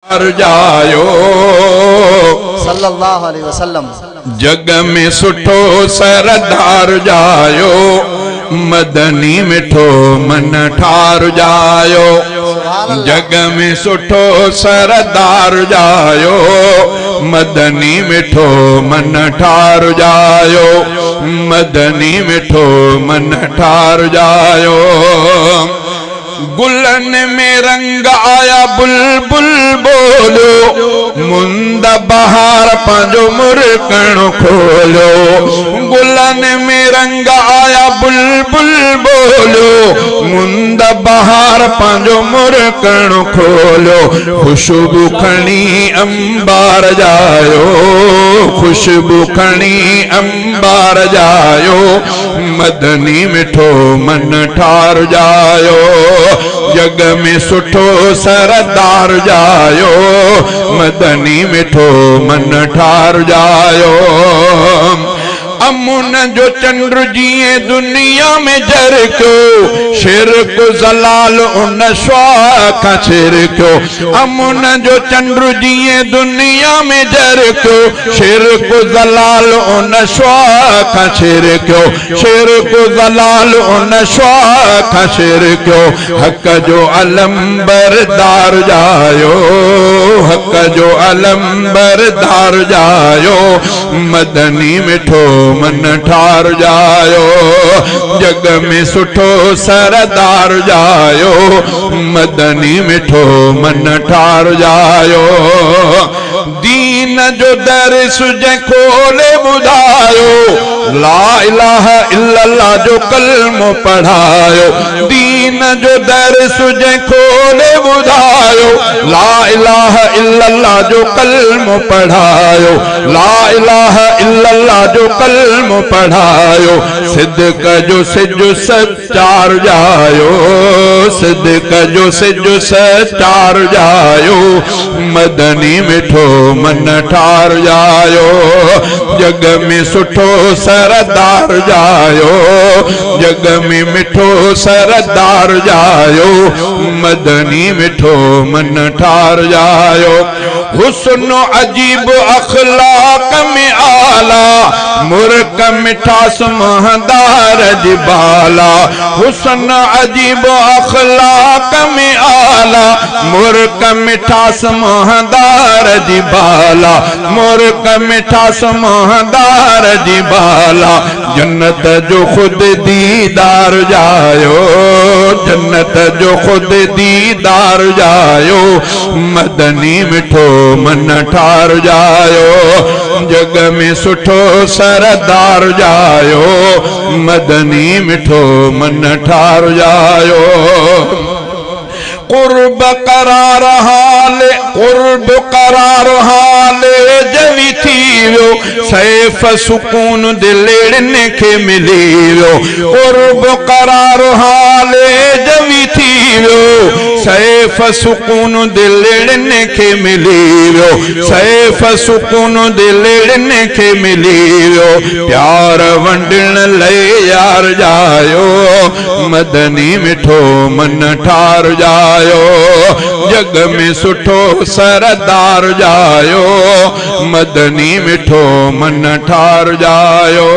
ڄايو. صلي الله عليه وسلم. جڳ ۾ سٺو سردار ڄايو، مدني مٺو من ٺار ڄايو. جڳ ۾ سٺو سردار ڄايو، مدني مٺو من ٺار ڄايو، مدني مٺو من ٺار ڄايو. گلن ۾ رنگ آيا بلبل ٻوليو، مند بهار پنهنجو مرڪڻ کوليو. گلن ۾ رنگ آيا بلبل ٻوليو، مند بهار پنهنجو مرڪڻ کوليو. خوشبو کڻي انبار ڄايو، خوشبو کڻي انبار ڄايو. مدني مٺو من ٺار ڄايو، جڳ ۾ سٺو سردار ڄايو، مدني مٺو من ٺار ڄايو. امن جو چنڊ جيئن دنيا ۾ جرڪيو، شرڪ ضلال ان شعاع کان ڇرڪيو. امن جو چنڊ جيئن دنيا ۾ جرڪيو، شرڪ ضلال ان شعاع کان ڇرڪيو، شرڪ ضلال ان شعاع کان ڇرڪيو. حق جو علم بردار ڄايو، حق جو علم بردار ڄايو، مدني مٺو من ٺار ڄايو، جڳ ۾ سٺو سردار ڄايو، مدني مٺو من ٺار ڄايو. دين جو درس جنهن کولي ٻڌايو، لا اله الا الله جو ڪلمو پڙهايو. دين جو درس جنهن کولي ٻڌايو، لا اله الا الله جو ڪلمو پڙهايو، لا اله الا الله جو ڪلمو پڙهايو. صدق جو سج سچار ڄايو، صدق جو سج سچار ڄايو، مدني مٺو من ٺار ڄايو، جڳ ۾ سٺو سردار ڄايو، جڳ ۾ مٺو سردار ڄايو، مدني مٺو من ٺار ڄايو. حسن عجيب اخلاق ۾ اعليٰ، مرڪ مٺاس مهندار جي بالا. حسن عجيب اخلاق ۾ اعليٰ، مرڪ مٺاس مهندار جي بالا، مرڪ مٺاس مهندار جي بالا. جنت جو خود ديدار ڄايو، جنت جو خود ديدار ڄايو، مدني مٺو من ٺار ڄايو، جڳ ۾ سٺو سردار ڄايو، مدني مٺو من ٺار ڄايو. قرب قرار حال، قرب قرار حال جوي ٿي ويو، سيف سڪون دلڙين کي ملي ويو. قرب قرار حال جوي ٿي ويو، سيف سڪون دلڙين کي ملي ويو، سيف سڪون دلڙين کي ملي ويو. پيار ونڊڻ لئي يار ڄايو، مدني مٺو من ٺار ڄايو، جڳ ۾ سٺو سردار ڄايو، مدني مٺو من ٺار ڄايو،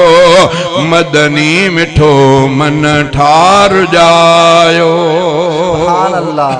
مدني مٺو من ٺار ڄايو. سبحان الله.